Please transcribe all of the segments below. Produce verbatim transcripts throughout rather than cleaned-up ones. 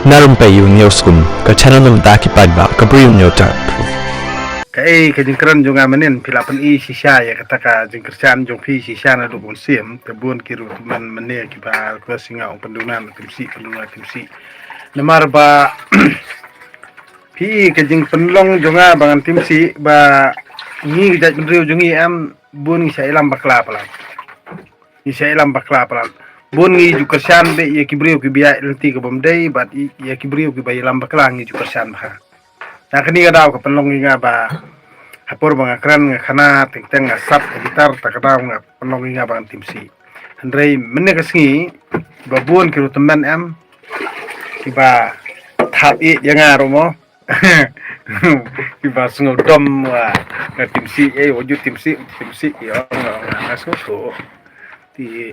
Na Rympei U News Kum, ka channel na bynta ki paidbah ka briew nyo tap. Kaei ka jingkren jong nga mynnin, phi la pyni shisha ïa kata ka jingkyrshan jong phi shisha naduh bun sien, te bun ki ruh tymmen mynne kiba request ïa nga, ong pynduna na Timsih, pynduna na Timsih. Namar ba phi, ka jingpynlong jong nga ba ngan Timsih, ba ngi ka jaitbynriew jong ngi em, bun ngi shah ïalam bakla palat. Ngi shah ïalam bakla palat. Bun ngi ju kyrshan beit ïa ki briew kiba ïaid lynti kaba ym dei bad ïa ki briew kiba ïalam bakla ngi ju kyrshan bha. Na kane ka daw ka pynlong ïa nga ba ha por ba nga kren nga khana teng teng nga sap ka bitar, ta ka daw nga pynlong ïa nga ba ngan Timsih. Hynrei mynne ka sngi ba bun ki ruh tymmen em, kiba thap ïeit ïa nga ruh mo. Kiba sngewdom wa nga Timsih, eh, wa ju Timsih, Timsih, ïa nga, nga sngewthuh. Te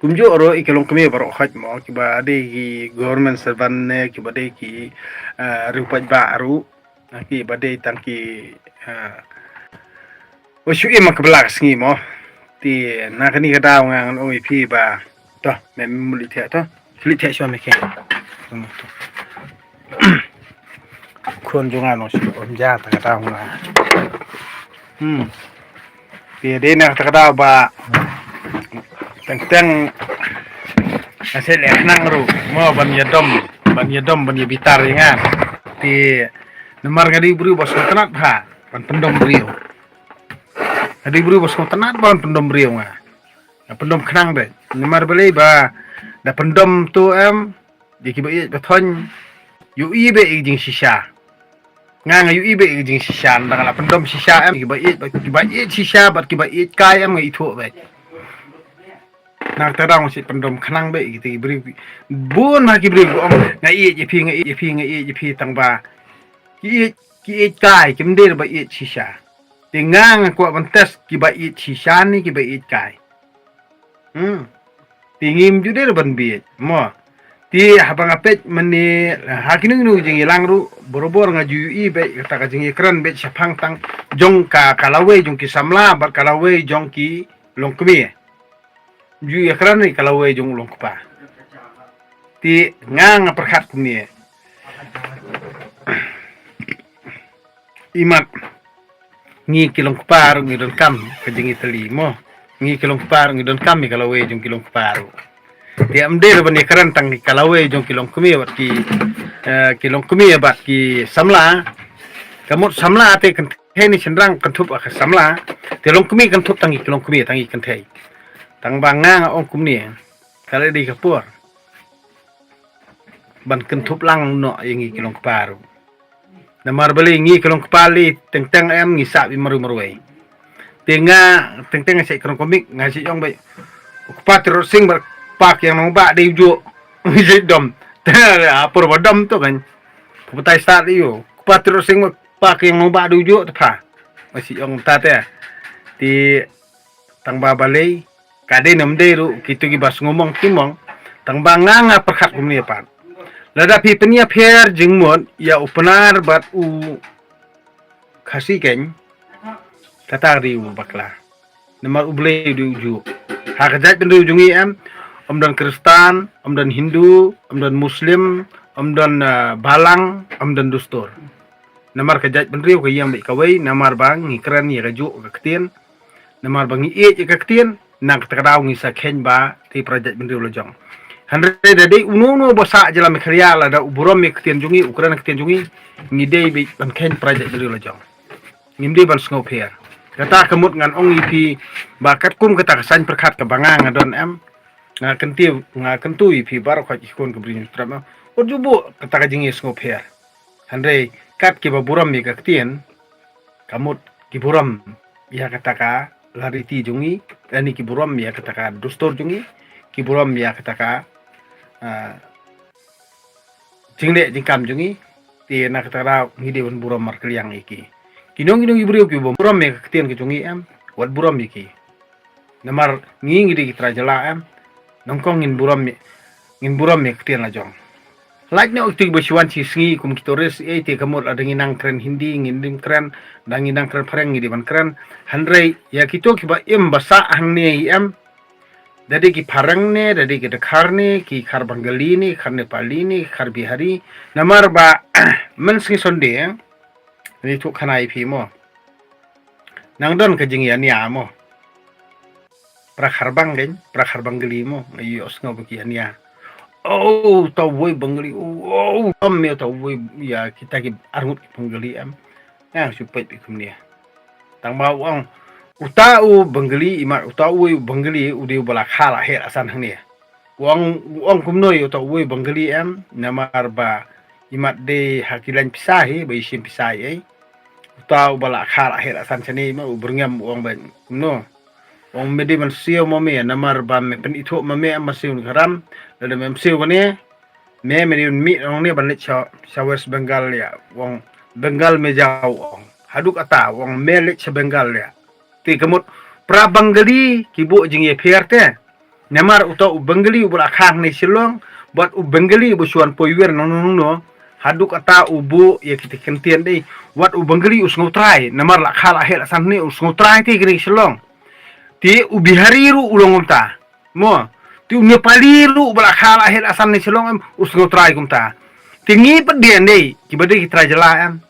kumjuh ruh ïa ki longkmie baroh khoit mo, kiba dei ki government servant ne kiba dei ki, eh, riew paidbah ruh, kiba dei tang ki, eh, wa shu im ha ka bylla ka sngi mo. Te na kane ka daw nga ngan ong ïa phi ba, to, me muli thiah to. Klik thiah shuwa me ke. Khun jong nga nong shu ong ja ta ka daw nga. Hmm. Te dei na ta ka daw ba teng teng nga shu leh khnang ruh mo ban ïadom, ban ïadom, ban ïabitar ïa nga. Te namar nga dei briew ba sngewtynnat bha ban pyndom briew. Nga dei briew ba sngewtynnat bha ban pyndom briew nga. Nga pyndom khnang beit. Namar balei ba da pyndom to em, ïa kiba ïeit ba thoiñ, ïohi beit ïa ka jingshisha. Nga nga ïohi beit ïa ka jingshisha, nda nga la pyndom shisha em, kiba ïeit, kiba ïeit shisha bad kiba ïeit kai em nga ithuh beit. Na kata daw nga shu pyndom khnang beit ïa kita ki briew. Bun ha ki briew ki ong nga ïeit ïa phi, nga ïeit ïa phi, nga ïeit ïa phi, tang ba ki ïeit, ki ïeit kai, kim dei ba ïeit shisha. Te nga nga kwah ban test kiba ïeit shisha ne kiba ïeit kai. Hmm. Te ngim ju dei ban bieit mo. Te haba nga peit mynne ha kino kino ki jingïalang ruh, barabor nga ju ïohi beit kata ka jingïakren beit shaphang tang jong ka, ka lawei jong ki samla bad ka lawei jong ki longkmie. Ju ïakren ïa ka lawei jong u longkpa. Te nga nga pyrkhat kumne. Imat ngi ki longkpa ruh ngi donkam ka jingïatylli mo. Ngi ki longkpa ruh ngi donkam ïa ka lawei jong ki longkpa ruh. Te ym dei ban ïakren tang ïa ka lawei jong ki longkmie bad ki, eh, ki longkmie bad ki samla. Ka mut samla te kynthei ne shynrang kynthup ha ka samla. Te longkmie kynthup tang ïa ki longkmie, tang ïa ki kynthei. Tang ba nga nga ong kumne, ka la dei ka por ban kynthup lang noh ïa ngi ki longkpa ruh. Namar balei ngi ki longkpa lei teng teng em ngi sah beit marwei marwei. Te nga teng teng nga shu kren komik, nga shu ong beit, u kpa Tirot Sing bad u kpa Kiang Nangbah dei u juh. Ngi shu dom. Te ha por ba dom to kan, pynbatai stad ïa u, u kpa Tirot Sing bad u kpa Kiang Nangbah dei u juh te pha. Nga shu ong ta te. Te tang ba balei, ka dei ne ym dei ruh, kito kiba sngewmong ki mong. Tang ba nga nga pyrkhat kumne pat. Lada phi pynïapher jingmut ïa u Pnar bad u Khasi keiñ, kata dei u bakla. Namar U Blei u dei u juh. Ha ka jaitbynriew jong ngi em, ym don Khristan, ym don Hindu, ym don Muslim, ym don, eh, balang, ym don dustur. Namar ka jaitbynriew ka ïeng beit kawei, namar ba ngi kren ïa ka juh ka ktien, namar ba ngi ïeit ïa ka ktien, na kata ka daw ngi sa kheiñ ba dei para jaitbynriew la jong. Hynrei da dei uno uno ba sah jylla Meghalaya, lada u burom ïa ka ktien jong ngi, u kren ïa ka ktien jong ngi, ngi dei beit ban kheiñ para jaitbynriew la jong. Ngim dei ban sngewpher. Kata ka mut ngan ong ïa phi ba katkum kata ka saiñ pyrkhat kaba nga nga don em, nga kyntu, nga kyntu ïa phi baroh khoit ki khun ka Bri Hynñiewtrep em, wat ju buh kata ka jingïasngewpher. Hynrei kat kiba burom ïa ka ktien, ka mut ki burom ïa kata ka la riti jong ngi, lane ki burom ïa kata ka dustur jong ngi, ki burom ïa kata ka, ah, jingleh jingkam jong ngi. Te na kata ka daw ngi dei ban burom markylliang ïa ki. Kino kino ki briew kiba burom ïa ka ktien ka jong ngi em, wat burom ïa ki. Namar ngi ngi dei ki trai jylla em, nyngkong ngin burom ïa, ngin burom ïa ka ktien la jong. Lait noh kito kiba shu wan shi sngi kum ki tourist, eh, te ka mut lada ngi nang kren Hindi ngin ym kren, lada ngi nang kren phareng ngi dei ban kren. Hynrei ïa kito kiba im ba sah hangne em, Da dei ki Phareng ne, da dei ki Dkhar ne, ki Khar Bengali ne, Khar Nepali ne, Khar Bihari. Namar ba, mynsngi Sunday, ni tu khanai phi mo. Nang don ka jingïania mo. Para Khar Bang dei, para Khar Bengali mo, nga ïohsngew ba ki ïania. Oh, uta uwei Bengali, oh, tam ïa uta uwei ïa kita ki arngut ki Bengali em. Nga shu peit beit kumne. Tang ba u ong, uta u Bengali, imat uta uwei u Bengali, u dei uba la kha la heh la san hangne. U ong, u ong kumno ïa uta uwei u Bengali em, namar ba imat dei ha ki lain pisa hi, ba i shim pisa ei. Uta uba la kha la heh la san shane, imat u byrngem u ong ba kumno. U ong me dei ban siew ma me, namar ba me pynithuh ma me em ban siew ni ka ram, lada mem siew kane, me me dei ban mih hangne ban leit sha, sha West Bengal ïa. U ong Bengal me jaw u ong. Haduh kata, u ong me leit sha Bengal ïa. Te ka mut, para Bengali ki buh jingïapher te. Namar uta u Bengali uba la kha hangne Shillong, bad u Bengali uba shu wan poi wir nangno nangno. Haduh kata u buh ïa kita ki kyntien dei. Wat u Bengali u sngewtrai, namar la kha la heh la san hangne u sngewtrai te kane Shillong. Te u Bihari ruh u long kumta. Mo, te u Nepali ruh uba la kha la heh la san hangne Shillong em, u sngewtrai kumta. Te ngi pat dei, kiba dei ki trai jylla em.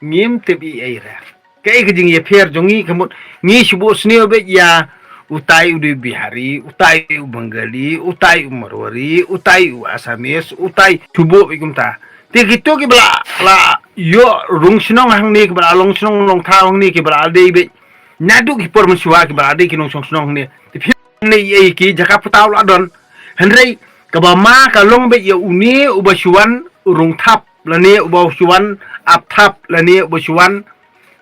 Ngim tip ei ei re. Kaei ka jingïapher jong ngi ka mut ngi shu buh sniew beit ïa utai u dei Bihari, utai u Bengali, utai u Marwari, utai u Assamese, utai shu buh beit kumta. Te kito kiba la, la ïoh rung shnong hangne, kiba la long shnong long thaw hangne, kiba la dei beit. Naduh ki por mynshuwa kiba la dei ki nongshong shnong hangne. Te phi ne ei ki jaka pynthor la don. Hynrei kaba ma ka long beit ïa une uba shu wan rung thap lane uba shu wan ap thap lane uba shu wan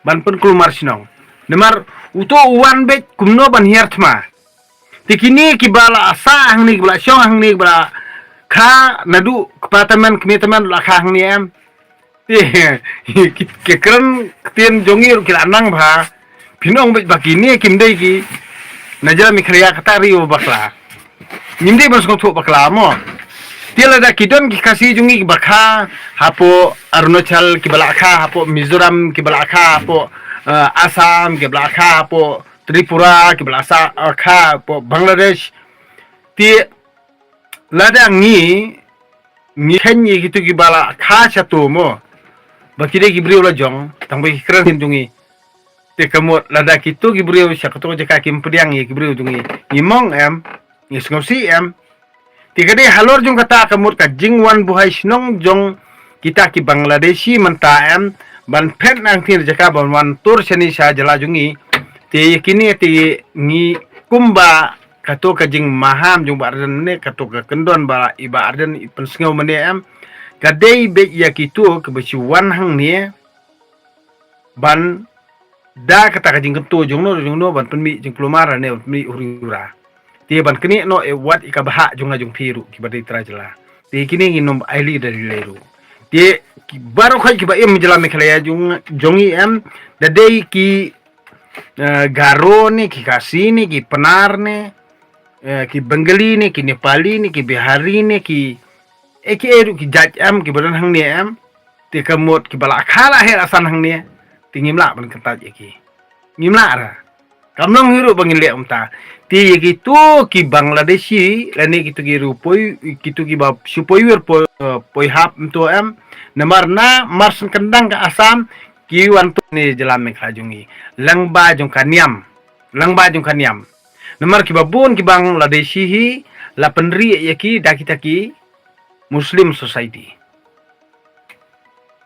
ban pynkulmar shnong. Namar uto u wan beit kumno ban hiar thma. Te kine kiba la sah hangne, kiba la shong hangne, kiba la kha naduh kpa tymmen kmie tymmen la kha hangne em. Te ki, ki kren ktien jong ngi ruh ki la nang bha. Phin ong beit ba kine kim dei ki na jylla Meghalaya kata ri u bakla. Ngim dei ban sngewthuh bakla mo. Te lada ki don ki Khasi jong ngi kiba kha hapoh Arunachal, kiba la kha hapoh Mizoram, kiba la kha hapoh, eh, Assam, kiba la kha hapoh Tripura, kiba la sa, eh, kha hapoh Bangladesh. Te lada ngi, ngi khein ïa kito kiba la kha shato mo. Ba ki dei ki briew la jong, tang ba ki kren jong ngi. Te ka mut lada kito ki briew sha kato ka jaka kim pdiang ïa ki briew jong ngi. Ngi mong em, ngi sngewsih em. Te ka dei halor jong kata ka mut ka jingwan buhai shnong jong kita ki Bangladeshi mynta em, ban phet na ka jaka ban wan tur shane sha jylla jong ngi. Te ïa kine te ngi kumba kato ka jingmaham jong Bah Ardent ne, kato ka kyndon ba i Bah Ardent i pynsngew mynne em. Ka dei beit ïa kito kiba shu wan hangne ban da kata ka jingkyntu jongno jongno ban pynmih jingkulmar ne ban pynmih huri hura. Te ban knieh noh ïa wat ïa ka bhah jong nga jong phi ruh kiba dei trai jylla. Te kine ngin ym ailad da lei ruh. Te ki baroh khoit kiba im jylla Meghalaya jong, jong ngi em, da dei ki, eh, Garo ne, ki Khasi ne, ki Pnar ne, eh, ki Bengali ne, ki Nepali ne, ki Bihari ne, ki, eh, kiei ruh ki jait em, kiba don hangne em. Te ka mut kiba la kha la heh la san hangne. Te ngim lah ban kyntait ïa ki. Ngim lah ra. Kam long hi ruh ba ngin leh kumta. Te ïa kito ki Bangladeshi lane kito ki riew poi, kito kiba shu poi wir poi, eh, poi hap mynta em. Namar na marshen kyndang ka Assam ki wan tu ne jylla Meghalaya jong ngi. Lyngba jong ka niam. Lyngba jong ka niam. Namar kiba bun ki Bangladeshi hi la pynrieh ïa ki da kita ki Muslim society.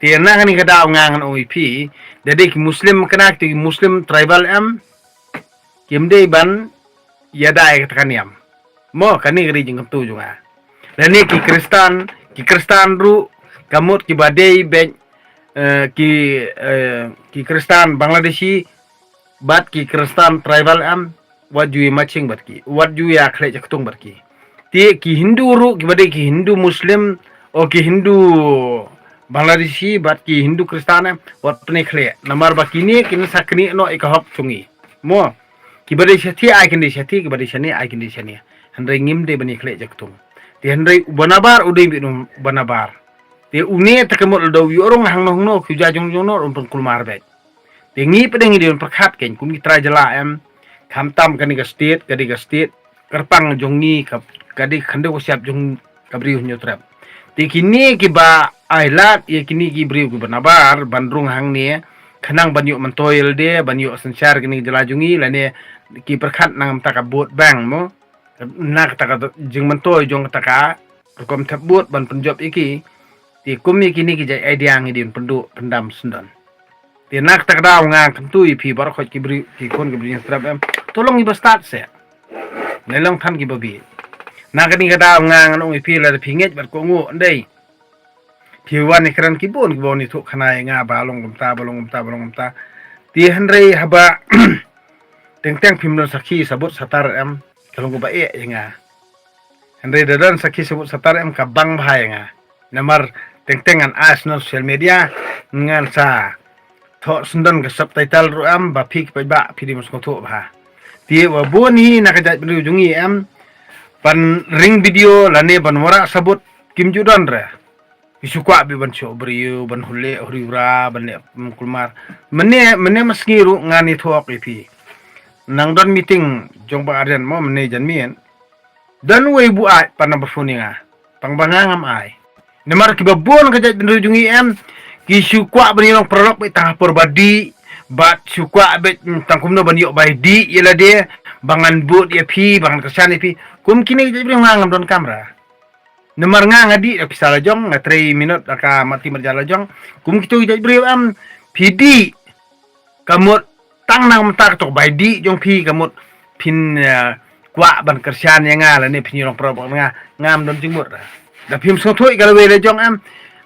Te na kane ka daw nga ngan ong ïa phi, da dei ki Muslim kane, ki Muslim tribal em, kim dei ban ïada ïa kata ka niam. Mo, kane ka dei jingkyntu jong nga. Lane ki Khristan, ki Khristan ruh ka mut kiba dei beit, eh, ki, eh, ki Khristan Bangladeshi, bad ki Khristan tribal em, wat ju ïa matching bad ki, wat ju ïa khleh jaktung bad ki. Te ki Hindu ruh, kiba dei ki Hindu Muslim, o ki Hindu Bangladeshi, bad ki Hindu Khristan em, wat pynïakhleh. Namar ba kine, kin sa knieh noh ïa ka hok jong ngi. Mo, kiba dei shathie ai kin dei shathie, kiba dei shane ai kin dei shane. Hynrei ngim dei ban ïakhleh jaktung. Te hynrei uba nabar, u dei beit uba nabar. Te une te ka mut lada u ïoh rung hangno hangno, ki u ja jong jong no, un pynkulmar beit. Te ngi pat ngi dei ban pyrkhat kein kum ki trai jylla em. Khamtam kane ka state, ka dei ka state kyrpang jong ngi, ka, ka dei khyndew ka shyiap jong ka briew Hynñiewtrep. Te kine kiba ai lad ïa kine ki briew kiba nabar ban rung hangne, khnang ban ïoh myntoi ïa lade, ban ïoh synshar kine ki jylla jong ngi, lane ki pyrkhat na ka bynta ka vote bank mo. Na kata ka jingmyntoi jong kata ka rukom thep vote ban pynjop ïa ki. Te kum ïa kine ki jait idea ngi dei ban pynduh pyndam syndon. Te na kata ka daw nga kyntu ïa phi baroh khoit ki briew, ki khun ki briew Hynñiewtrep em. To long kiba stad seh. Ne long than kiba bieit. Na kane ka daw nga ngan ong ïa phi, lada phi ngeit bad kohnguh, ym dei. Phi wan ïakren, ki bun kiba wan ïathuh khana ïa nga ba long kumta, ba long kumta, ba long kumta. Te hynrei haba teng teng phim don sakhi sabut satar em, ka long kaba eh ïa nga. Hynrei da don sakhi sabut satar em, ka bang bha ïa nga. Namar teng teng ngan ai sha social media, ngan sa thoh syndon ka subtitle ruh em, ba phi ki paidbah phi dei ban sngewthuh bha. Te ba bun hi na ka jaitbynriew jong ngi em, ban ring video lane ban wanrah sabut kim ju don re. Ki shu kwah beit ban shoh briew, ban hurleh huri hura, ban leh, mm, kulmar. Mynne, mynne mynstep ruh ngan ïathuh ïa phi. Nang don meeting jong Bah Ardent mo mynne janmiet. Don uwei u buaid pan number phone ïa nga. Tang ba nga ngam ai. Namar kiba bun ka jaitbynriew jong ngi em, ki shu kwah ban ïalong paralok beit tang ha por ba dih, bad shu kwah beit, mm, tang kumno ban ïoh bai dih ïa lade, ba ngan bud ïa phi, ba ngan kyrshan ïa phi. Kum kine ki jaitbynriew nga ngam donkam re. Namar nga nga dih da pisa la jong, nga trei minot da ka mati marjan la jong. Kum kito ki jaitbynriew em, phi dih. Ka mut tang na ka bynta kato ka bai dih jong phi, ka mut phin, eh, kwah ban kyrshan ïa nga lane phin ïalong paralok bad nga, ngam don jingmut re. Da phim sngewthuh ïa ka lawei la jong em.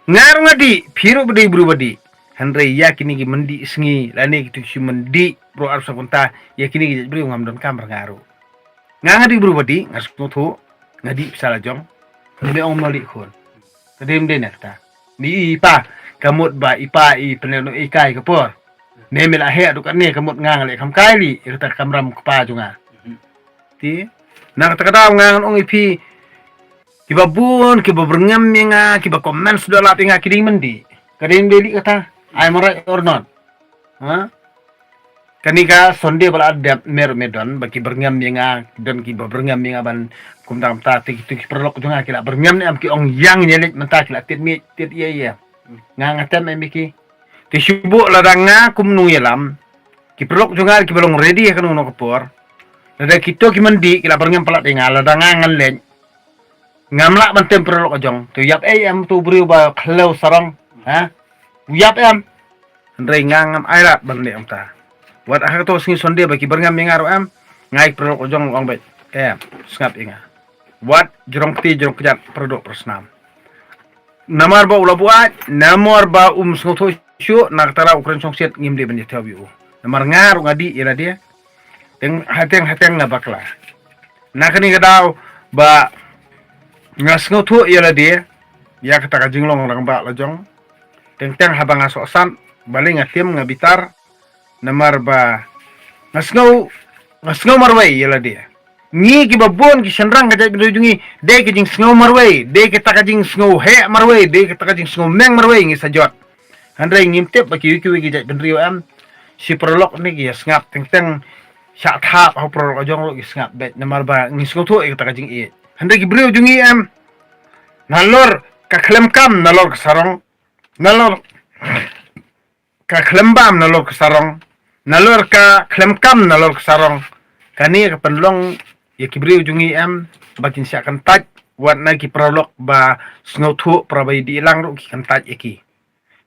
Nga ruh nga dih, phi ruh ba dei briew ba dih. Hynrei ïa kine ki myndih sngi lane kito ki myndih baroh arphew san kynta, ïa kine ki jaitbynriew ngam donkam re nga ruh. Nga nga dei briew ba dih, nga sngewthuh, nga dih pisa la jong. Nga dei ong mo lih khun. Ka dei ym dei na kata. Ni i pa, ka mut ba i pa i pynlong i kai ka por. Ne me la heh duk ne ka mut nga nga leh kham kai lih, ïa kata ka kamram kpa jong nga. Te, na kata ka daw nga ngan ong ïa phi, kiba bun, kiba byrngem ïa nga, kiba comment suda lap ïa nga, ki dei myndih. Ka dei ym dei lih kata. Am I right or not? Ha? Kane ka Sunday ba la dep mer me don, ba ki byrngem ïa nga, don kiba byrngem ïa nga ban kumta kumta, te ki, te ki paralok jong nga ki la byrngem ne em, ki ong ïa nga ïa leit mynta ki la tied miej, tied ïa ïa. Nga nga tem em ïa ki. Te shu buh lada nga kum nongïalam, ki paralok jong nga kiba long ready ha kano kano ka por. Lada kito ki myndih ki la byrngem palat ïa nga, lada nga ngan leit. Ngam lah ban tem paralok ka jong. To ïap ei em to briew ba khlaw sarong. Ha? U ïap em. Hynrei nga ngam ai lad ban leh kumta. Wat ha kato sngi Sunday ba ki byrngem ïa nga ruh em. Nga ïa ki paralok ka jong ong beit. Em, sngap ïa nga. Wat jrong kti jrong kjat, paralok parasnam. Namar ba u la buaid, namar ba um sngewthuh shuh, na kata ruh u kren shongshit ngim dei ban ïa thew ïa u. Namar nga ruh nga dih ïa lade. Teng hateng hateng nga bakla. Na kane ka daw ba nga sngewthuh ïa lade, ïa kata ka jinglong rangbah la jong. Teng teng haba nga sohsat, balei nga tim nga bitar, namar ba nga sngew, nga sngew marwei ïa lade. Ngi kiba bun ki shynrang ka jaitbynriew jong ngi, dei ka jingsngew marwei, dei kata ka jingsngew heh marwei, dei kata ka jingsngew meng marwei ngi sa jot. Hynrei ngim tip ba kiwei kiwei ki jaitbynriew em, shi paralok ne ki ïa sngap, teng teng shah thap ha u paralok ka jong ruh ki sngap beit, namar ba ngi sngewthuh ïa kata ka jingïeit. Hynrei ki briew jong ngi em, nalor ka khlem kam nalor ka sarong, nalor ka khlem bam nalor ka sarong, nalor ka khlem kam nalor ka sarong. Kane ka pynlong ïa ki briew jong ngi em, ba kin shah kyntait, wat na ki paralok ba sngewthuh, para ba ïa dih lang ruh ki kyntait ïa ki.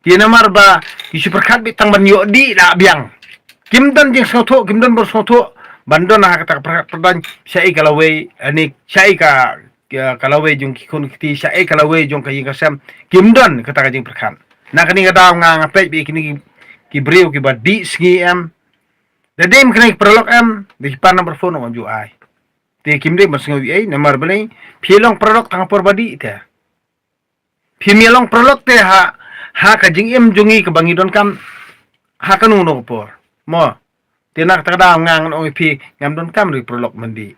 Te namar ba ki shu pyrkhat beit tang ban ïoh dih la biang. Kim don jingsngewthuh, kim don bor sngewthuh ban don ha kata ka pyrkhat pyrdain, shaei ka lawei, ani shaei ka, ka, ka lawei jong ki khun ki kti, shaei ka lawei jong ka ïing ka sem. Kim don kata ka jingpyrkhat. Na kane ka daw nga nga peit beit kine ki, ki briew kiba dih sngi em. Da dei em kine ki paralok em, da ki pan number phone ngam ju ai. Te kim dei ban sngew ei, namar balei, phi long paralok tang por ba dih te. Phim ïa long paralok te ha, ha ka jingim jong ngi kaba ngi donkam, ha kano kano ka por. Mo, te na kata ka daw nga ngan ong ïa phi ngam donkam ruh paralok myndih.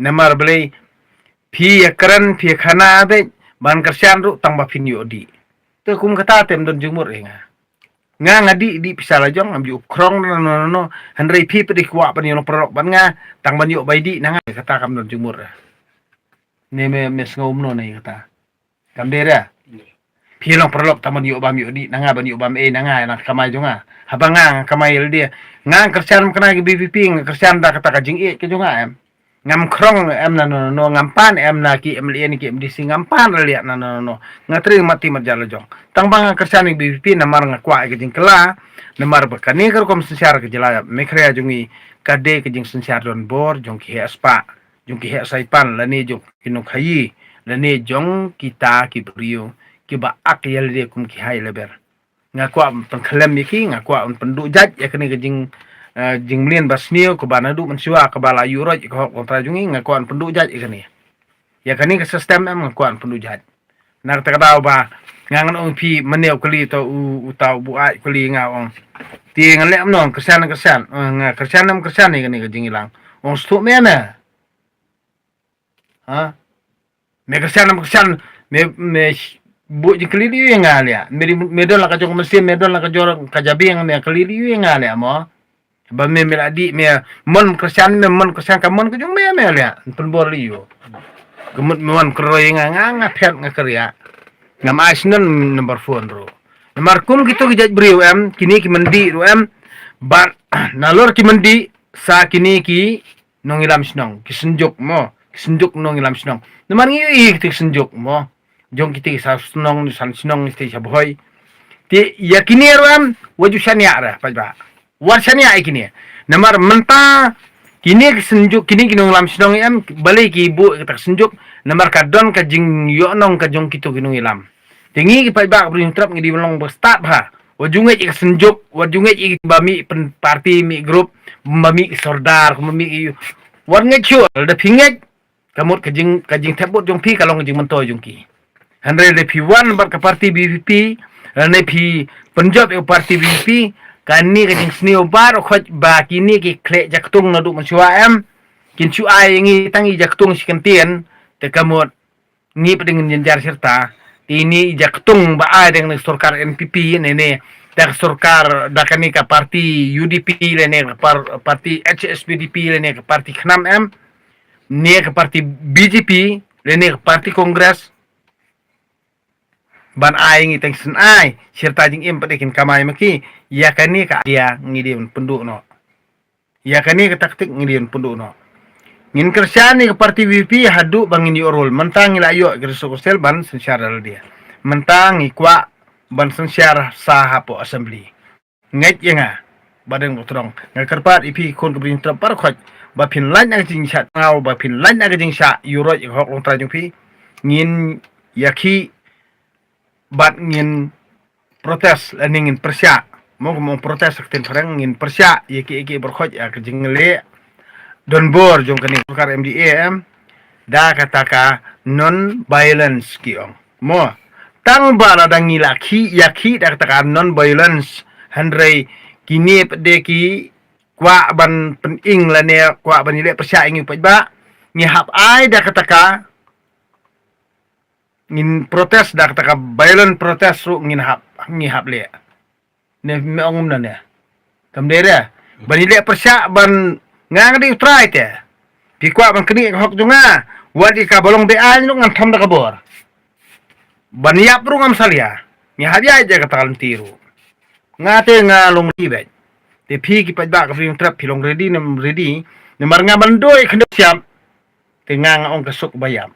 Namar balei, phi ïa kren, phi ïa khana beit, ban kyrshan ruh tang ba phin ïoh dih. Te kum kata te ym don jingmut ïa nga. Nga nga dih dih pisa la jong, ngam ju khrong na no no no. Hynrei phi pdih kwah ban ïoh paralok ban nga, tang ban ïoh bai dih na nga, kata kam don jingmut. Ne me me sngew mno ne kata. Kam dei re. Phi long paralok tang ban ïoh bam ïoh dih na nga, ban ïoh bam ei na nga, na kamai jong nga. Haba nga nga kamai lade. Nga kyrshan kane ka B P P, nga kyrshan da kata ka jingïeit ka jong nga em. Ngam khrong em na no no, ngam pan em na ki M L A ne ki M D C, ngam pan re liah na no no. Nga tring mati mat jala jong. Tang ba nga kyrshan ïa B P P namar nga kwah ïa ka jingkylla, namar ba kane ka rukom synshar ka jylla Meghalaya jong ngi ka dei ka jingsynshar donbor jong ki heh spah, jong ki heh saipan, lane jong ki nongkhaïi, lane jong kita ki briew kiba ak ïa lade kum ki high level. Nga kwah pynkhlem ïa ki, nga kwah pynduh jait ïa kane ka jing, eh, jingmlien ba sniew kaba naduh mynshuwa kaba la ïuh roit ïa ka hok longtrai jong ngi, nga kwah pynduh jait ïa kane. Ïa kane ka system em nga kwah pynduh jait. Na kata ka daw ba nga ngan ong phi mane u kali to u, u taw bu ai kali nga ong. Ti ngan leh mno kyrshan kyrshan, eh, nga kyrshan em kyrshan ïa kane ka jingïalang. Ong stuk me me. Ha? Me kyrshan, me kyrshan, me, me sh-, bu jingkylli ïa nga leh. Me ri-, me don la ka jong ka mynsiem, me don la ka jong ka jabieng, me kylli ïa nga leh mo. Ba me, me la dih, me mon kyrshan, me mon kyrshan, ka mon ka jong me, me leh. Pynbor ïa u. Ka mut me wan kyroi nga, nga, nga phet nga kyrïa. Ngam ai shen number phone ruh. Namar kum kito ki jait briew em, kine ki myndi ruh em. Bad nalor ki myndi sa kine ki nongïalam shnong, ki synjuk mo, ki synjuk nongïalam shnong. Namar ngi ïohi kita ki synjuk mo. Jong kita ki saw shnong, san shnong, kita ki sha Bhoi. Te ïa kine ruh em, wat ju shaniah re, paidbah. Wat shaniah ïa kine. Namar mynta kine ki synjuk, kine ki nongïalam shnong em, balei ki buh ïa kita ki synjuk, namar ka don ka jingïohnong ka jong kito ki nongïalam. Te ngi ki paidbah ka Bri Hynñiewtrep ngi dei ban long ba stad bha. Wat ju ngeit ïa ka synjuk, wat ju ngeit ïa kiba mih pyn party mih group, ba mih ki sordar, ba mih ki, wat ngeit shuh, lada phi ngeit, ka mut ka jing, ka jingthep vote jong phi ka long ka jingmyntoi jong ki. Hynrei lada phi wan bad ka party B P P, lane phi pynjop ïa ka party B P P, kane ka jingsniew baroh khoit ba kine ki khleh jaktung naduh mynshuwa em, kin shu ai ïa ngi tang i jaktung shi kyntien, te ka mut ngi pat ngin jynjar shirta. Te ine i jaktung ba ai da ka sorkar N P P ne ne, da ka sorkar, da kane ka party U D P lane ka par-, party H S P D P lane ka party KHNAM em, ne ka party B J P lane ka party Congress. Ban ai ngi tang shen ai shirta jingim pat kin kamai ma ki. Ïa kane ka idea ngi dei ban pynduh noh. Ïa kane ka taktik ngi dei ban pynduh noh. Ngin kyrshan ïa ka party B P P haduh ba ngin ïoh rule. Mynta ngi la ïoh ka resource council ban synshar da lade. Mynta ngi kwah ban synshar sa hapoh assembly. Ngeit ïa nga. Ba dang ba trong. Nga kyrpad ïa phi khun ka Bri Hynñiewtrep baroh khoit. Ba phin lait na ka jingshah tngaw, ba phin lait na ka jingshah ïuh roit ïa ka hok longtrai jong phi. Ngin ïakhih bad ngin protest lane ngin pyrshah. Mo, ka mut protest ha ka ktien phareng, ngin pyrshah ïa kiei kiei baroh khoit ïa ka jingleh donbor jong kane ka sorkar M D A em, da kata ka non violence ki ong. Mo, tang ba lada ngi la khih, ïakhih da kata ka non violence, hynrei kine pat de ki kwah ban pyning lane kwah ban ïaleh pyrshah ïa ngi pat ba ngi hap ai da kata ka ngin protest da kata ka violent protest ruh ngin hap, ngi hap leh. Ne me ong kumno ne? Kam dei re. Ban ïaleh pyrshah ban, nga nga dei u trai te. Phi kwah ban knieh ka hok jong nga. Wat ïa kaba long beaiñ ruh ngan thom da ka bor. Ban ïap ruh ngam salia. Ngi hap ïaid ïa kata ka lynti ruh. Nga te nga long ready beit. Te phi ki paidbah ka Bri Hynñiewtrep phi long ready ne em ready. Namar nga ban duh khyndiat shyiap. Te nga nga ong ka suk ba ïap.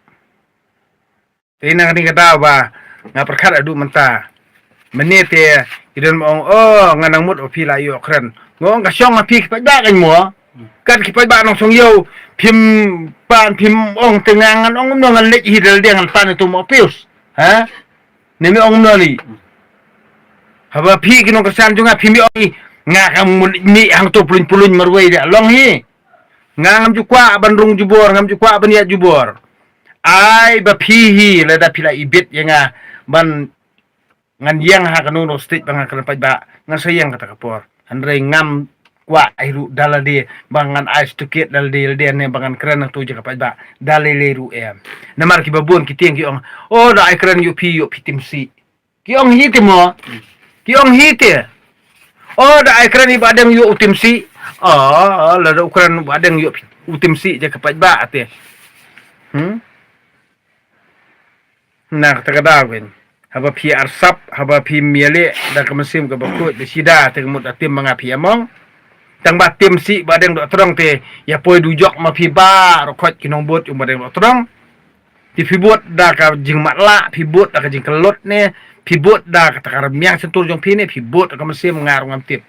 Te na kane ka daw ba nga pyrkhat haduh mynta. Mynne te ki don ba ong, oh, nga nang mut ba phi la ïoh kren. Nga ong ka shong ha phi ki paidbah kan mo. Kat ki paidbah nongshong ïew phim pan phim ong te nga ngan ong kumno ngan leit hi da lade ngan pan ïa uto u Mawpius. Ha? Ne me ong kumno lei. Haba phi ki nongkyrshan jong nga phim ïoh hi. Nga kam mut mih hangto pylluiñ pylluiñ marwei de long hi. Nga ngam ju kwah ban rung jubor, ngam ju kwah ban ïaid jubor. Ai ba phi hi lada phi la ibit ïa nga ban ngan ïeng ha kano kano stage ba ngan kren paidbah, ngan sa ïeng kata ka por. Hynrei ngam kwah ai ruh da lade ba ngan ai stukit da lade lade ne ba ngan kren nangtu jaka paidbah da lei lei ruh em. Namar kiba bun ki tieng ki ong, oh, da ai kren ïoh phi ïoh phi tim si. Ki ong hi te mo. Ki ong hi te. O, da ai kren i Bahdeng ïoh u tim sih. O, lada u kren u Bahdeng ïoh u tim sih, ja ka paidbah te. Hmm? Na kata ka daw ken, haba phi arsap, haba phi miale da ka mynsiem kaba khuid da sida, te ka mut da tim ma nga phi among. Tang ba tim sih Bahdeng Dohtdong te, ïa poi dujok ma phi baroh khoit ki nongbud jong Bahdeng Dohtdong. Te phi bud da ka jingmatlah, phi bud da ka jingkyllut ne, phi bud da kata ka rmiang shyntur jong phi ne, phi bud da ka mynsiem nga ruh ngam tip.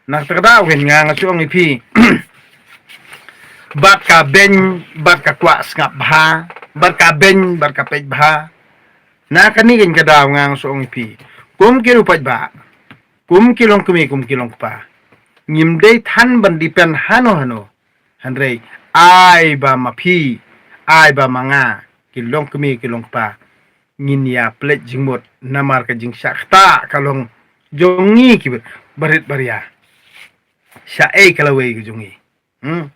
Na kata ka daw ken nga nga shu ong ïa phi. Bad ka beiñ, bad ka kwah sngap bha, bad ka beiñ, bad ka peit bha. Na kane ken ka daw nga nga shu ong ïa phi. Kum ki ruh paidbah, kum ki longkmie, kum ki longkpa, ngim dei than ban depend hano hano. Hynrei ai ba ma phi, ai ba ma nga, ki longkmie ki longkpa, ngin ïa pynleit jingmut, namar ka jingshah ktah ka long jong ngi ki barit baria. Shah ei ka lawei ka jong ngi. Hmm.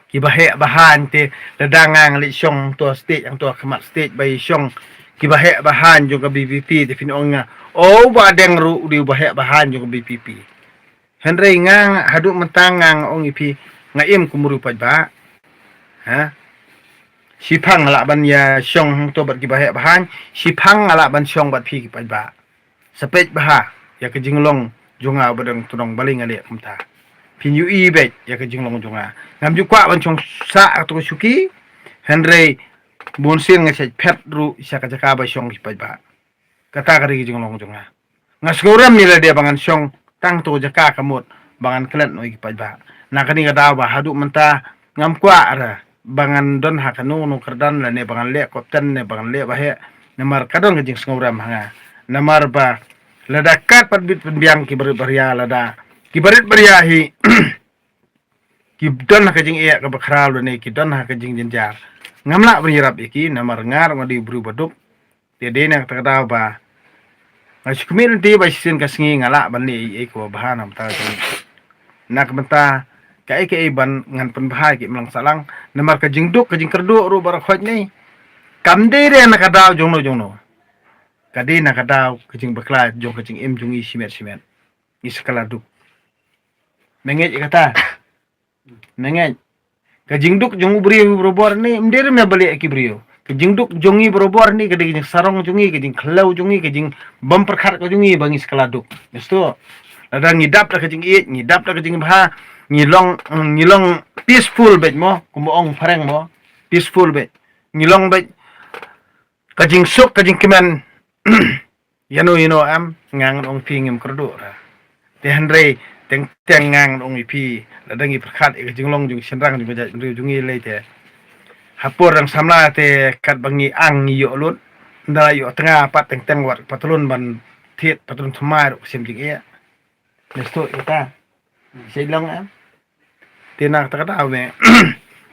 Ki baheh bahan te, lada nga nga leit shong hangto stage, hangto khmat stage ba i shong ki baheh bahan jong ka B P P te phin ong nga, o, Bahdeng ruh u dei u baheh bahan jong ka B P P. Hynrei nga, haduh mynta nga nga ong ïa phi, nga im kum u riewpaidbah. Ha? Shiphang nga lah ban ïa shong hangto bad ki baheh bahan, shiphang nga lah ban shong bad phi ki paidbah. Sa peit bha ïa ka jinglong jong nga u Bahdeng Dohtdong balei nga leh kumta. Phin ïohi beit ïa ka jinglong jong nga. Ngam ju kwah ban shong sah ha kato ka shuki. Hynrei bunsien nga shait phet ruh sha ka jaka ba shong ki paidbah. Kata ka dei ka jinglong jong nga. Nga sngewrem ïa lade ba ngan shong tang hato ka jaka ka mut ba ngan klet noh ïa ki paidbah. Na kane ka daw ba haduh mynta ngam kwah re ba ngan don ha kano kano kyrdan lane ba ngan leh kapten ne ba ngan leh baheh. Namar ka don ka jingsngewrem ha nga. Namar ba lada kat pat bit pynbiang ki barit baria, lada ki barit baria hi ki don ha ka jingeh kaba khraw lane ki don ha ka jingjynjar, ngam lah ban ïarap ïa ki, namar nga ruh nga dei u briew ba duk. Te dei na kata ka daw ba nga shu khmih lynti ba shisien ka sngi nga lah ban leh ei ei kaba bha na ka bynta jong ngi. Na ka bynta kaei kaei ba ngan pynbha ïa ki imlang sahlang, namar ka jingduk ka jingkyrduh ruh baroh khoit ne, kam dei re na ka daw jongno jongno. Ka dei na ka daw ka jingbakla jong ka jingim jong ngi shimet shimet. Ngi sa kylla duk. Me ngeit ïa kata? Me ngeit? Ka jingduk jong u briew barabor ne, ym dei re me ba leh ïa ki briew. Ka jingduk jong ngi barabor ne, ka dei ka jingsarong jong ngi, ka jingkhlaw jong ngi, ka jingbym pyrkhat ka jong ngi ba ngi sa kylla duk. Ngi sngewthuh? Lada ngi dap da ka jingïeit, ngi dap da ka jingbha, ngi long, ngi long peaceful beit mo, kumba ong phareng mo, peaceful beit. Ngi long beit ka jingsuk, ka jingkmen. Ïano ïano em, nga ngan ong phi ngim kyrduh re. Te hynrei teng teng nga ngan ong ïa phi, lada ngi pyrkhat ïa ka jinglong jong shynrang jong ka jaitbynriew jong ngi lei te, ha por dang samla te katba ngi ang ngi ïoh lut, ynda la ïoh tnga pat teng teng wat patlun ban thied, patlun thymmai ruh ka shem jingeh. Ngi sngewthuh ïa kata? Shait long em? Te na kata ka daw me,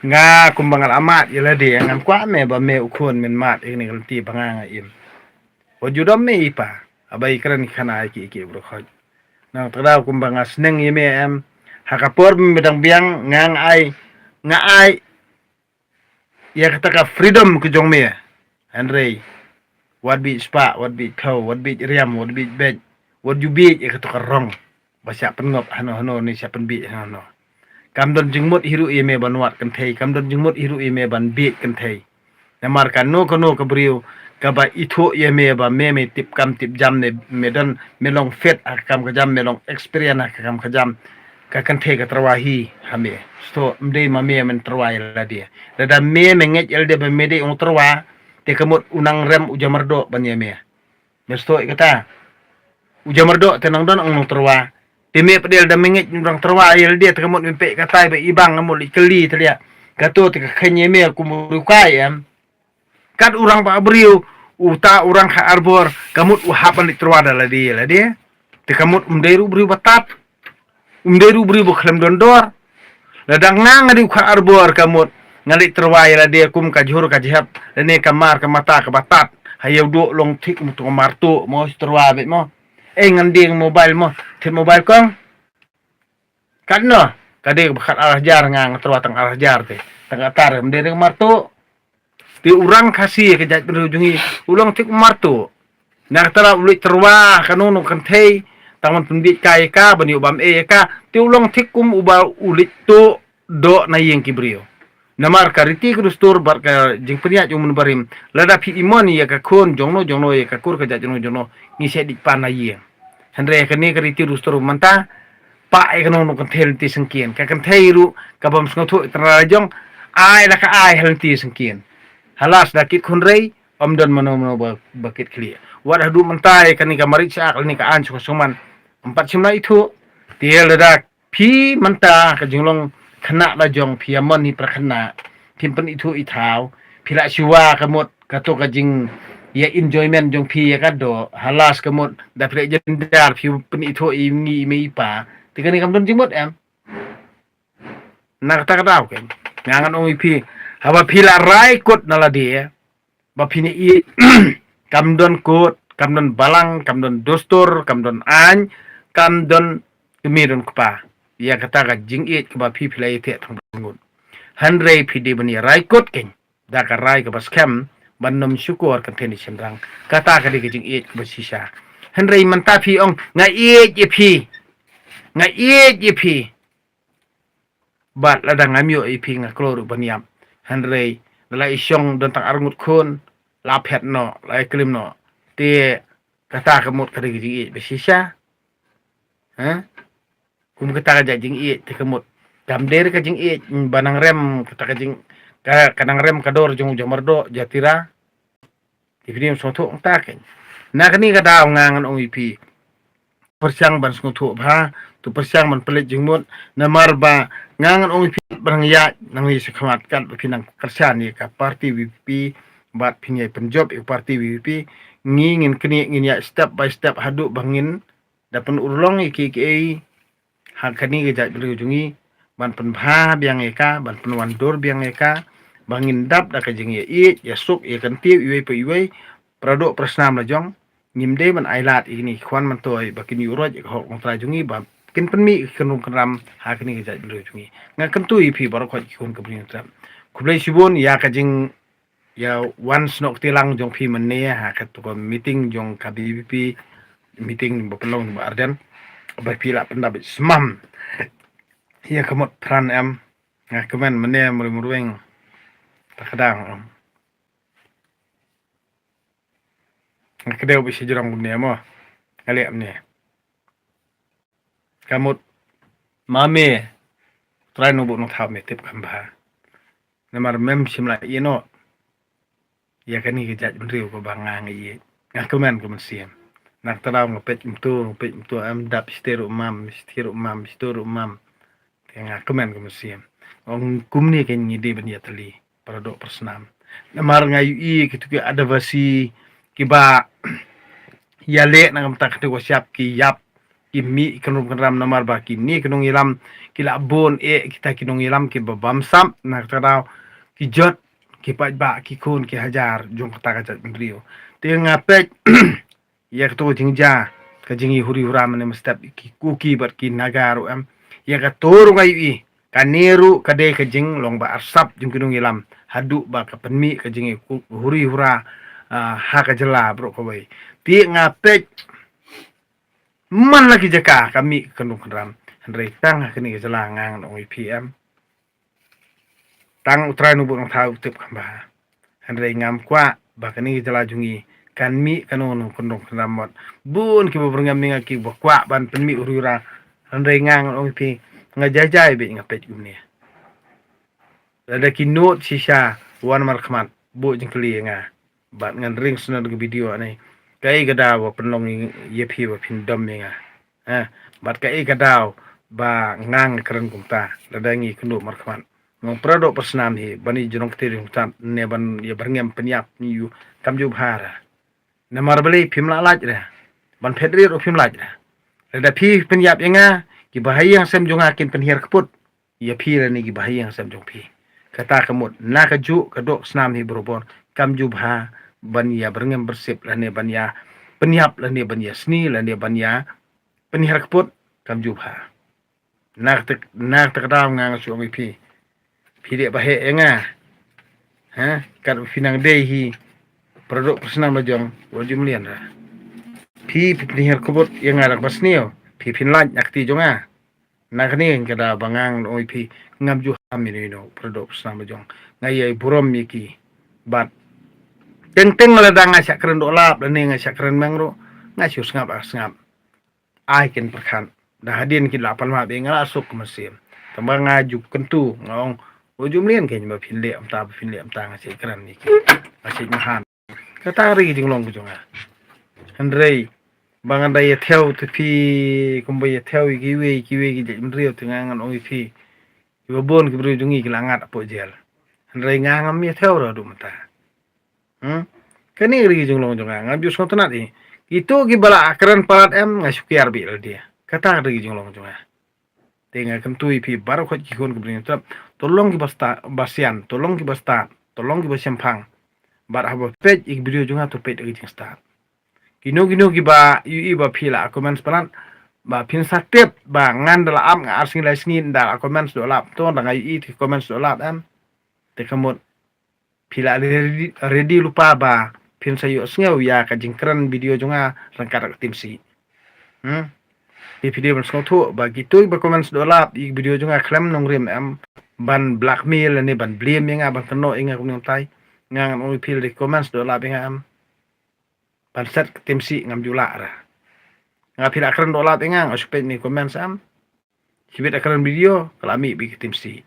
nga kumba nga la mad ïa lade, ngam kwah me ba me u khun men mad ïa kane ka lynti ba nga nga im. Wat ju dom me i pa, haba i kren i khana ïa ki i ki baroh khoit. Na kata ka daw kumba nga sneng ïa me em, ha ka por ba me dang biang nga nga ai, nga ai ïa kata ka freedom ka jong me. Hynrei wat bieit spah, wat bieit khaw, wat bieit riam, wat bieit beit, wat ju bieit ïa kato ka rong ba shah pynngop hano hano ne shah pynbieit hano hano. Kam don jingmut hi ruh ïa me ban wad kynthei, kam don jingmut hi ruh ïa me ban bieit kynthei. Namar kano kano ka briew kaba ithuh ïa me ba me me tip kam tip jam ne me don, me long fit ha ka kam ka jam, me long experience ha ka kam ka jam, ka kynthei ka tyrwa hi ha me. Sngewthuh, ym dei ma me men tyrwa ïa lade. Lada me me ngeit ïa lade ba me dei u nongtyrwa, te ka mut u nang rem u jamardoh ban ïa me. Me sngewthuh ïa kata? U jamardoh te nang don u nongtyrwa. Te me pat lada me ngeit u nongtyrwa ïa lade, te ka mut me peit katai ba i bang ka mut leit kylli te leh. Kato te ka kheiñ ïa me kum u riewkai em. Kat u rangbah briew, uta u rangkhar arbor, ka mut u hap ban leit tyrwa da lade ïa lade. Te ka mut um dei ruh u briew ba tad, um dei ruh u briew ba khlem don dor. Lada nga nga dei u khar arbor ka mut nga leit tyrwa ïa lade kum ka jhur ka jhep, lane ka mar ka mata kaba tad. Ha ïa u doh long thik mo, to marto mo, tyrwa beit mo. Ei, ngan dei mobile mo, thied mobile kong. Katno, ka dei kaba khat ar hajar, nga nga tyrwa tang ar hajar te. Tang katta re, ym dei re ka marto. Te u rang Khasi ka jaitbynriew jong ngi u long thik marto. Na kata u leit tyrwa kano kano ka kynthei, Tang ban pynbiej ka ïa ka, ban ïoh bam eh ïa ka, te u long thik kum uba u leit tuh doh na ïing ki briew. Namar ka riti ka dustur bad ka jingpynïaid jong u mynbarim, lada phi i mon ïa ka khun jongno jongno, ïa ka kur ka jait jongno jongno, ngi sa dih pan na ïing. Hynrei kane ka riti dustur mynta, pah ïa kano kano kynthei lynti syngkien. Ka kynthei ruh kabym sngewthuh ïa ka tynrai jong, ai da ka ai ha lynti syngkien. Halas da kit khun rei, ym don mano mano ba, ba kit khlieh. Wat haduh mynta ïa kane ka marit sha ka, kane ka aiñ sngewsih sngewman, ym pat shym la ithuh. Te lada phi mynta ka jinglong khynnah la jong phi ïa mon hi para khynnah, phim pynithuh ithaw, phi la shuwa ka mut kato ka jing ïa enjoyment jong phi ïa ka doh, halas ka mut da phi la jynjar phi pynithuh i ngi i mei i pa. Te kane kam don jingmut em. Na kata ka daw keiñ nga ngan ong ïa phi, haba phi la rai kut na lade ba phin ïa ïeit, kam don kut, kam don balang, kam don dustur, kam don aiñ, kam don kmie don kpa ïa kata ka jingïeit kaba phi phi la ïa teh tang ba ngut. Hynrei phi dei ban ïa rai kut keiñ da ka rai kaba skhem, ban nym shukor kynthei ne shynrang. Kata ka dei ka jingïeit kaba shisha. Hynrei mynta phi ong nga ïeit ïa phi, nga ïeit ïa phi. Bad lada ngam ïoh ïa phi nga kloi ruh ban ïap. Hynrei la i shong don tang arngut khun, la phet noh, la i klim noh. Te kata ka mut ka dei ka jingïeit ba shisha. Ha? Kum kata ka jait jingïeit te ka mut kam dei ka jingïeit ba nang rem, kata ka jing, ka, ka nang rem ka dor jong u jamar doh jatira. Te phi dei ban sngewthuh ong ta keiñ. Na kane ka daw nga ngan ong ïa phi, pyrshang ban sngewthuh bha, to pyrshang ban pynleit jingmut. Namar ba nga ngan ong ïa phi, ba nang ïaid nang ïa shakhmat kat ba phi nang kyrshan ïa ka party V P P, bad phin ïai pynjop ïa ka party V P P. Ngi ngin knieh, ngin ïaid step by step haduh ba ngin da pynurlong ïa kiei kiei ha kane ka jaitbynriew jong ngi, ban pynbha biang ïa ka, ban pynwandur biang ïa ka, ba ngin dap da ka jingïaieit, ïasuk, ïakynthiew iwei pa iwei, para doh para snam la jong. Ngim dei ban ailad ïa kine ki khwan myntoi ba kin ïuh roit ïa ka hok longtrai jong ngi, ba kin pynmih ïa ka kynrum kynram ha kane ka jaitbynriew jong ngi. Nga kyntu ïa phi baroh khoit ki khun ka Bri Hynñiewtrep. Khublei shibun ïa ka jing ïa wan snoh kti lang jong phi mynne ha kato ka meeting jong ka V P P, meeting ba pynlong jong Bah Ardent, ba phi la pyndap beit symam ïa ka mut pran em. Nga kmen mynne mrweng mrweng ta ka dang em. Nga kdew beit sha jrong kumne mo, nga leh mynne. Ka mut ma me, Trai Nongbuh Nongthaw me tip kham bha. Namar mem shym la ïeh noh ïa kane ka jaitbynriew kaba nga nga ïeit. Nga kmen ka mynsiem. Na kata daw nga peit kumto, nga peit kumto, em dap shite ruh mam, shite ruh mam, shite ruh mam. Te nga kmen ka mynsiem. Ong kumne keiñ ngi dei ban ïatylli para doh para snam. Namar nga ïohi kito ki Adivasi kiba ïaleh na ka bynta kata ka shyiap ki ïap, ki mih kynrum kynram namar ba kine ki nongïalam ki la bun eh kita ki nongïalam kiba bamsap na kata ka daw ki jot ki paidbah ki khun ki hajar jong kata ka jaitbynriew. Te nga peit ïa kato ka jingjia ka jingïahuri hura mynne mynstep ki Kuki bad ki Naga ruh em. Ïa kato ruh nga ïohi kane ruh ka dei ka jinglong ba arsap jong ki nongïalam haduh ba ka pynmih ka jingïahuri hura, ah, ha ka jylla baroh kawei. Te nga peit man la ki jaka ka mih ka kynrum kynram. Hynrei tang ha kane ka jylla nga ngan ong ïa phi em. Tang U Trai Nongbuh Nongthaw u tip kham bha. Hynrei ngam kwah ba kane ka jylla jong ngi kan mih kano kano kynrum kynram mot. Bun kiba byrngem ïa nga kiba kwah ban pynmih huri hura. Hynrei nga ngan ong ïa phi, nga jai jai beit nga peit kumne. Lada ki nud shisha wan markhmat buh jingkylli ïa nga. Bad ngan ring sngewbha ka video ane. Kaei ka daw ba pynlong ïa phi ba phin dom ïa nga. Eh, bad kaei ka daw ba nga nga kren kumta lada ngi kynduh markhmat. Ngong para doh para snam hi ban ïa jrong kti jrong ktat ne ban ïa byrngem pynïap ïa u kam ju bha ra. Namar balei phim lah lait ra. Ban phet rit ruh phim lait ra. Lada phi pynïap ïa nga, kiba ha ïing sem jong nga kin pynhiar kput ïa phi lane kiba ha ïing sem jong phi. Kata ka mut na kajuh ka doh ka snam hi barabor kam ju bha ban ïa byrngem byrsip lane ban ïa pynïap lane ban ïa sni lane ban ïa pynhiar kput kam ju bha. Na kata, na kata ka daw nga nga shu ong ïa phi. Phi dei ba heh ïa nga. Ha? Kat phi nang dei hi para doh para snam la jong wat ju mlien ra. Phi phi pynhiar khubut ïa nga da kaba sniew, phi phin lait na kti jong nga. Na kane ka da ba nga ngan ong ïa phi, ngam ju ham ïa ino ino, para doh para snam ba jong nga, ïa burom ïa ki. Bad teng teng lada nga shah kren doh lap lane nga shah kren meng ruh, nga shu sngap ah sngap. Ai kin pyrkhat, da hadien ki la pan map ïa nga la suk ka mynsiem. Tang ba nga ju kyntu, nga ong, o ju mlien kein ba phin leh mynta, ba phin leh mynta, nga shah kren ïa ki, nga shah mahan. Kata ka dei ka jinglong ka jong nga. Hynrei ba ngan da ïa thew te phi kumba ïa thew ïa kiwei kiwei ki jait bynriew, te nga ngan ong ïa phi, kiba bun ki briew jong ngi ki la ngat hapoh jel. Hynrei nga ngam ïa thew ruh haduh mynta. Hmm? Kane ka dei ka jinglong jong nga, ngam ju sngewtynnat ïa kito kiba la kren palat em, nga shu kiar beit lade. Kata ka dei ka jinglong jong nga. Te nga kyntu ïa phi baroh khoit ki khun ki briew, to long kiba stad, ba sian, to long kiba stad, to long kiba shemphang. Bad haba peit ïa ki video jong nga, to peit da ka jingstad. Kino kino kiba ïohi ba phi la comment palat, ba phin sa tip ba ngan da la ap nga ar sngi lai sngi ynda la comment doh lap, to da nga ïohi te comment doh lap em. Te ka mut phi la ready, ready lypa ba phin sa ïohsngew ïa ka jingkren video jong nga ryngkat ka Team C. Hmm? Te phi dei ban sngewthuh ba kito ba comment doh lap ïa video jong nga khlem nongrim em, ban blackmail ne ban blame ïa nga, ban kynnoh ïa nga kumne kumtai. Nga ngan ong ïa phi, lada ki comment doh lap ïa nga em, ban set ka Team C ngam ju lah ra. Nga, phi la kren doh lap ïa nga, nga shu peit ne comment em. Shibit a kren video ka la mih beit ka Team C.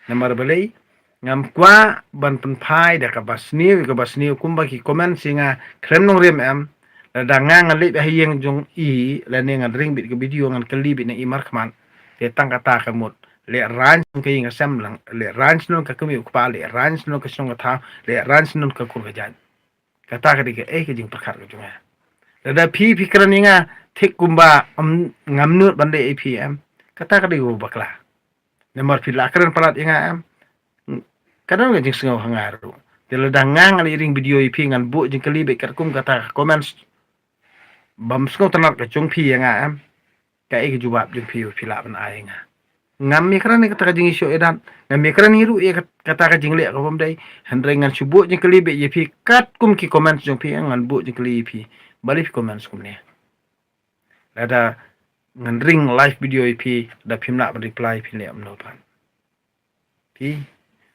Namar balei? Ngam kwah ban pynphai da kaba sniew ïa kaba sniew, kumba ki comment ïa nga khlem nongrim em. Lada nga ngan leit beit ha ïing jong i lane ngan ring beit ka video, ngan kylli beit na i markhmat, te tang kata ka mut lehrain shnong ka ïing ka sem lang, lehrain shnong ka kmie u kpa, lehrain shnong ka shnong ka thaw, lehrain shnong ka kur ka jait. Kata ka dei kaei ka jingpyrkhat ka jong nga. Lada phi phi kren ïa nga thik kumba, em, ngam nud ban leh ïa phi em, kata ka dei kaba bakla. Namar phi la kren palat ïa nga em, ka don ka jingsngew ha nga ruh. Te lada nga ngan leit ring video ïa phi, ngan buh jingkylli beit katkum kata ka comments bym sngewtynnat ka jong phi ïa nga em, kaei ka jubab jong phi ba phi lah ban ai ïa nga? Ngam ïakren ïa kata ka jingishoh ïadat, ngam ïakren hi ruh ïa kat-, kata ka jingleh ka bym dei. Hynrei ngan shu buh jingkylli beit ïa phi katkum ki comments jong phi, ngan buh jingkylli ïa phi, balei phi comments kumne? Lada ngan ring live video ïa phi, da phim lah ban reply, phin leh kumno pat? Phi,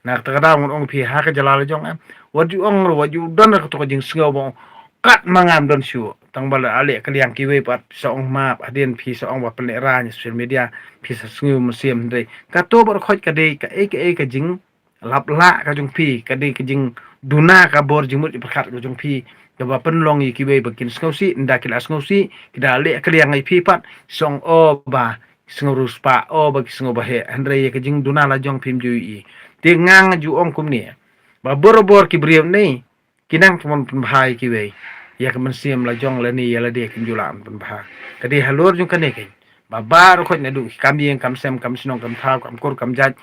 na kata ka daw ngan ong phi ha ka jylla la jong em, wat ju ong ruh, wat ju don kato ka jingsngew ba ong kat ma ngam don shuh. Tang ba la leh ka liang kiwei pat phi sa ong map, hadien phi sa ong ba pynlehrain social media, phi sa sngew mynsiem, hynrei kato baroh khoit ka dei kaei kaei ka jinglap lah ka jong phi, ka dei ka jingduna ka bor jingmut jingpyrkhat ka jong phi, kaba pynlong ïa kiwei ba kin sngewsih, ynda ki la sngewsih ki da leh ka liang ïa phi pat, sa ong o ba ki sngew riewspah, o ba ki sngew ba heh, hynrei ïa ka jingduna la jong phim ju ïohi. Te nga nga ju ong kumne, ba barabor ki briew ne ki nang ban pynbha ïa kiwei, ïa ka mynsiem la jong lane ïa lade kim ju lah ban pynbha. Ka dei halor jong kane keiñ ba baroh khoit naduh ki kam ïing kam sem, kam shnong kam thaw, kam kur kam jait,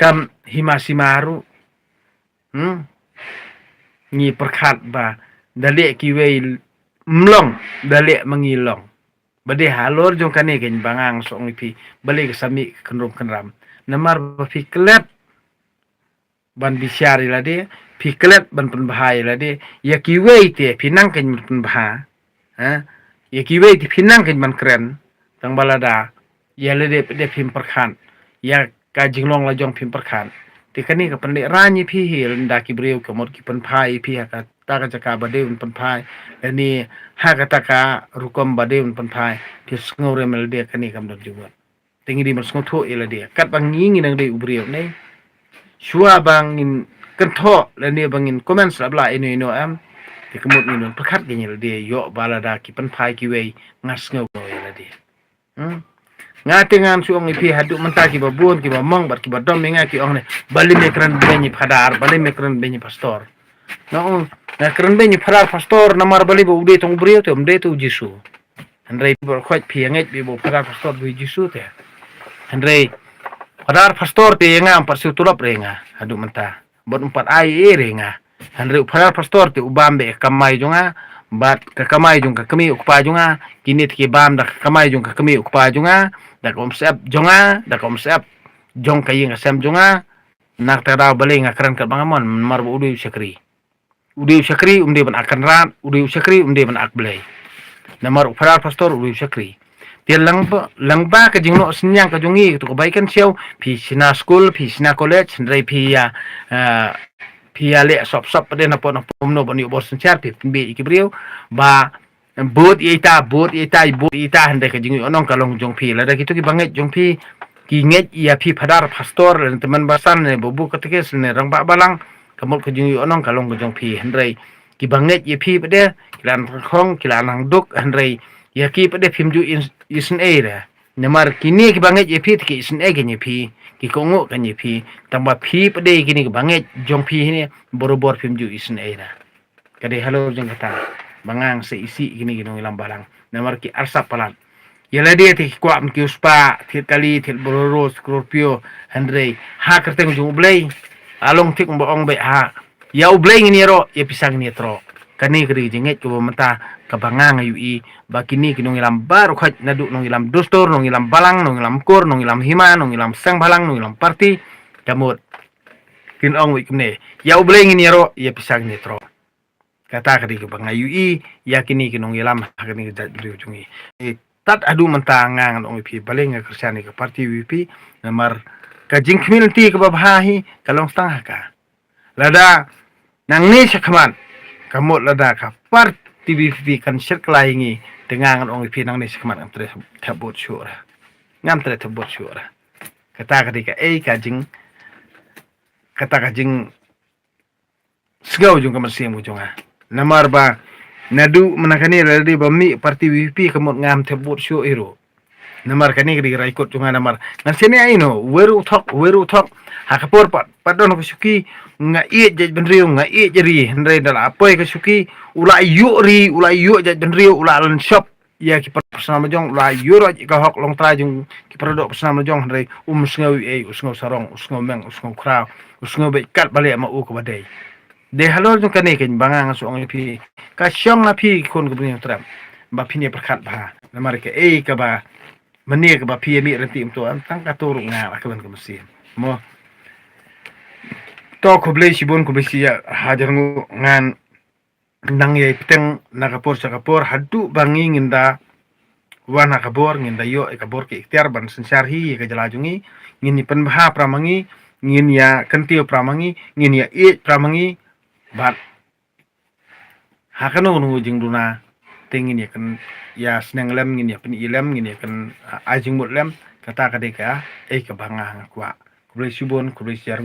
kam hima sima ruh, hmm, ngi pyrkhat ba da leh kiwei ym long, da leh ma ngi long. Ba dei halor jong kane keiñ ba nga nga sa ong ïa phi, balei ka sa mih ka kynrum kynram? Namar ba phi klet ban bishar ïa lade, phi klet ban pynbha ïa lade. Ïa kiwei te phi nang keiñ ban pynbha, ha? Ïa kiwei te phi nang keiñ ban kren, tang ba lada ïa lade pat de phim pyrkhat, ïa ka jinglong la jong phim pyrkhat. Te kane ka pynlehrain ïa phi hi, ynda ki briew ka mut ki pynphai ïa phi ha kata ka jaka ba dei ban pynphai, lane ha kata ka rukom ba dei ban pynphai, phi sngewrem ïa lade, kane kam don jingmut. Te ngi dei ban sngewthuh ïa lade, katba ngi ngi nang dei u briew ne, shuwa ba ngin kynthoh lane ba ngin comment slap lah ïa ino ino em, te ka mut ngin don pyrkhat ïa lade, ïoh ba lada ki pynphai kiwei nga sngew ïa lade. Hmm? Nga te ngan shu ong ïa phi, haduh mynta kiba bun, kiba mong bad kiba dom ïa nga ki ong ne, balei me kren beiñ ïa phadar, balei me kren beiñ ïa pastor? Nga ong, nga kren beiñ ïa phadar pastor namar balei, ba u dei tang u briew te, um dei te u Jisu. Hynrei baroh khoit phi ïa ngeit ba u phadar pastor ba u Jisu te. Hynrei phadar pastor te ïa nga um pat siew tulop re nga haduh mynta, bad um pat ai ei re nga. Hynrei u phadar pastor te u bam bad ka kamai jong nga, bad ka kamai jong ka kmie u kpa jong nga. Kine te ki bam da ka kamai jong ka kmie u kpa jong nga, da ka umsyep jong nga, da ka umsyep jong ka ïing ka sem jong nga. Na kata ka daw balei nga kren katba nga mon? Namar ba u dei u shakri. U dei u shakri um dei ban ak kynrad, u dei u shakri um dei ban ak blei. Namar u phadar pastor u dei u shakri. Te lyngba, lyngba ka jingnoh synñiang ka jong ngi, katu ka bai kynshew, phi shna skul, phi shna college, hynrei phi ïa, eh, phi ïa leh sop sop pat de na pdeng na pdeng, no ban ïoh bor synshar, phi pynbeit ïa ki briew ba bud ïa ita, bud ïa ita, bud ïa ita, hynrei ka jingïohnong ka long jong phi. Lada kitu ki bangeit jong phi ki ngeit ïa phi phadar pastor, lane tymmen basan, ne babu katekis, ne rangbah balang, ka mut ka jingïohnong ka long ka jong phi, hynrei ki bangeit ïa phi pat de ki la nang khong, ki la nang duk, hynrei ïa ki pat de phim ju is-, isynei re. Namar kine ki bangeit ïa phi te ki isynei kan ïa phi, ki kohnguh kan ïa phi. Tangba phi pat de kine ki bangeit jong phi ne barabor phim ju isynei re. Ka dei halor jong kata ba nga nga sa isih kine ki nongïalam balang. Namar ki arsap palat. Ïa lade te ki kwah ban kiew spah, thied kali, thied Bolero, Scorpio, hynrei ha kyrteng jong U Blei, a long thik ba ong beit ha. Ïa U Blei ngin ïaroh, ïa pisa ngin ïatroh. Kane ka dei ka jingngeit kaba mynta kaba nga nga ïohi ba kine ki nongïalam baroh khoit, naduh nongïalam dustur, nongïalam balang, nongïalam kur, nongïalam hima, nongïalam seng bhalang, nongïalam party, ka mut kin ong beit kumne. Ïa U Blei ngin ïaroh, ïa pisa ngin ïatroh. Kata ka dei kaba nga ïohi ïa kine ki nongïalam ha kane ka jaitbynriew jong ngi. Eh, tad haduh mynta nga ngan ong ïa phi, balei nga kyrshan ïa ka party V P P, namar ka jingkhmih lynti kaba bha hi ka long tang ha ka. Lada nangne shakhmat ka mut lada ka party V P P kan shet kylla ïa ngi, te nga ngan ong ïa phi nangne shakhmat ngam treh thep vote shuh re. Ngam treh thep vote shuh re. Kata ka dei kaei ka jing, kata ka jing sngap jong ka mynsiem ka jong nga. Namar ba naduh mynta kane lada dei ba mih party V P P ka mut ngam thep vote shuh hi ruh. Namar kane ka dei ka raikut jong nga, namar ngan shaniah ïa uno, wei ruh u thok, wei ruh u thok. Ha ka por pat, pat don ka shuki, nga ïeit jaitbynriew, nga ïeit ri, hynrei da la poi ka shuki, u la ïuh ri, u la ïuh jaitbynriew, u la lynshop ïa ki para personal la jong, u la ïuh ruh ka hok longtrai jong ki para doh personal la jong, hynrei um sngew ei, u sngew sarong, u sngew meng, u sngew khraw, u sngew beit kat ba leh ma u kaba dei. Dei halor jong kane keiñ ba nga nga shu ong ïa phi, ka shong na phi ki khun ki briew Trump ba phin ïa pyrkhat bha. Namar kaei kaba, mane kaba phi ïa mih rynti mynta, tang kato ruh nga la ka ban ka mynsiem. Mo. To khublei shibun, khublei shi hajar nguh, ngan nang ïai bteng na ka por sha ka por haduh ba ngi ngin da wan ha ka bor, ngin da ïoh ïa ka bor ka iktiar ban synshar hi ïa ka jylla jong ngi, ngin ïa pynbha para ma ngi, ngin ïa kyntiew para ma ngi, ngin ïa ïeit para ma ngi, bad ha kano kano jingduna te ngin ïa kyn, ïa sneng lem, ngin ïa pyni lem, ngin ïa kyn, ah, ai jingmut lem, kata ka dei kaei kaba nga nga kwah. Khublei shibun, khublei shihajar